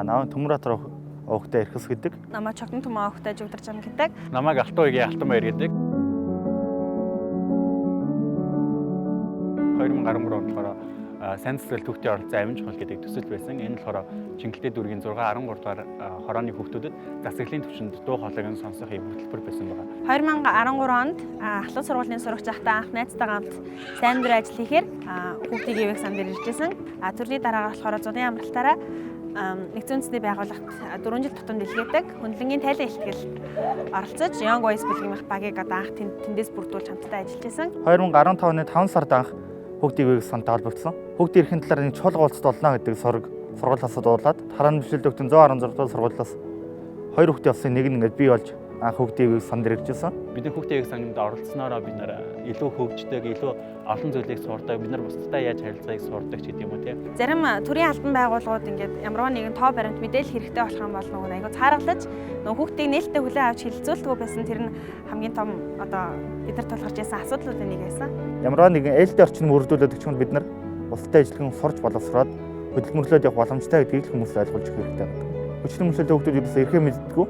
Намайг Төмөр-Баатар овогтой Эрхэс гэдэг. Намайг Чогдон Түмэн овогтой Жүгдэржам гэдэг. Намайг Алтан уягийн Алтанбаяр гэдэг. 2013 онд болохоор сайн засаглал түүхтийн оролцоо амин чухал гэдэг төсөл байсан. Энэ болохоор Чингэлтэй дүүргийн 6 13 дугаар хорооны хүүхдүүдэд засаглалын түвшинд дуу хоолойг нь сонсох юм хөтөлбөр байсан байгаа. 2013 онд ахлах сургуулийн сурагч байхдаа анх найзтайгаа хамт сайн дурын ажил хийхээр хүүхдийн ивээх сан дээр иржсэн. Төрний дараагаар болохоор зуны амралтаараа нэгдсэн үндэсний байгууллагт 4 жил тутам дэлгээдэг хөндлөнгийн тайлан ихтгэлд оролцож Young Voice бэлгэмэх багийг одоо анх тэндээс бүрдүүлж хамтдаа ажиллаж байсан. 2015 оны 5 сард анх хүүхдийн ивээх сантай холбогдсон. Хүүхдийн эрхийн талаар нэг чуулга уулзалт болно гэдэг сургуулиас дуудлаад харааны бэлтгэл төвтөн 116 дугаар сургуулиас 2 хүүхдийн явсан нэг нь ингээд бий болж анх хүүхдийн ивээх сан дээр иржсэн. Бид нар хүүхдийн ивээх санд оролцсноороо бид нар илүү хөгждөг, илүү олон зүйлийг сурдаг, бид нар бусдад яаж харилцахыг сурдаг ч гэдэг юм уу тийм. Зарим төрийн албан байгууллагууд ингээд ямарваа нэгэн тоо баримт мэдээлэл хэрэгтэй болох юм бол нөгөө айгу цааргалаж нөгөө хүүхдийг нээлттэй хүлээн авч хэлэлцүүлдэг байсан. Тэр нь хамгийн том одоо бид нар тулгарч байсан асуудлуудын нэг байсан. Ямарваа нэгэн ээлтэй орчин мөрдүүлээд өгч бид нар бусдад ажиллахан сурч боловсроод хөдөлмөрлөөд явах боломжтой гэдгийг л хүмүүс ойлгуулж өгөх хэрэгтэй байдаг. Хүчний мөчлөлтэй хүүхдүүд ерөөсөө эрхээ мэддэггүй.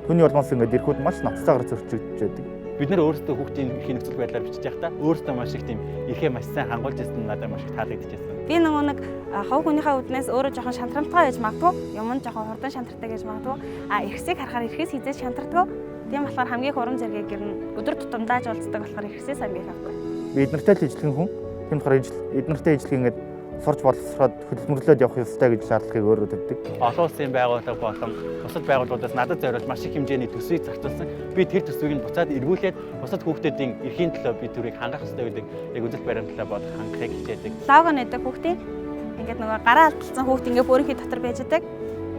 Түүний улмаас ингээд эрхүүд маш ноцтойгоор зөрчигдөж байдаг. Бид нар өөрсдөө хүүхдийн эрхийн нөхцөл байдлаар бичиж байхдаа өөрсдөө маш их тийм эрхээ маш сайн хангуулж ирсэн нь надад маш их таалагдчихсэн. Би нөгөө нэг хов хүнийхээ үднээс өөрөө жоохон шантрамтгай байж магадгүй, юм нь жоохон хурдан шантартай гэж магадгүй. А эрхсийг харахаар эрхээс хизээж шантардгүй. Тийм болохоор хамгийн их урам зоригийг гэрнэ өдөр тутамдааж уулздаг болохоор эрхсээс хамгийн их авдаг. Би эднэртэй л ижлэгэн хүн. Тийм болохоор эднэртэй ижлэг ингээд сурч боловсроод хөдөлмөрлөөд явах ёстой гэж шаардлагыг өөрөө тавьдаг. Олон улсын байгууллага болон бусад байгууллагуудаас надад зориулж маш их хэмжээний төсвийг зарцуулсан. Би тэр төсвийг нь буцаад эргүүлээд бусад хүүхдүүдийн эрхийн төлөө би тэрийг хангах ёстой гэдэг яг үзэл баримтлалаа бодох хангахыг хичээдэг. Лого нэдэг хүүхдийн ингээд нөгөө гараа алдсан хүүхд ингээд өөрийнхөө дотор байж байгаа.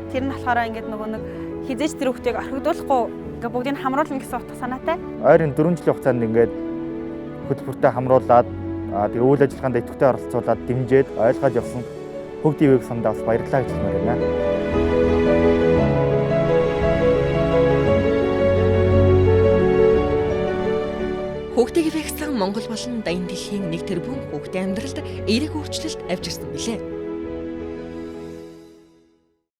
Тэр нь болохоор ингээд нөгөө нэг хизээч тэр хүүхдийг орхигдуулахгүй ингээд бүгдийг хамруулна гэсэн утга санаатай. Ойрын 4 жилийн хугацаанд ингээд хөтөлбөртөө хамруулад тэгээ үйл ажиллагаанд идэвхтэй оролцуулаад дэмжиж ойлгоод явсан хүүхдийн ивээх сандаа бас баярлалаа гэж хэлмээр байна. Хүүхдийн ивээх сан Монгол болон дайны дэлхийн 1 тэрбум хүүхдийн амьдралд эерэг өөрчлөлт авчирсан билээ.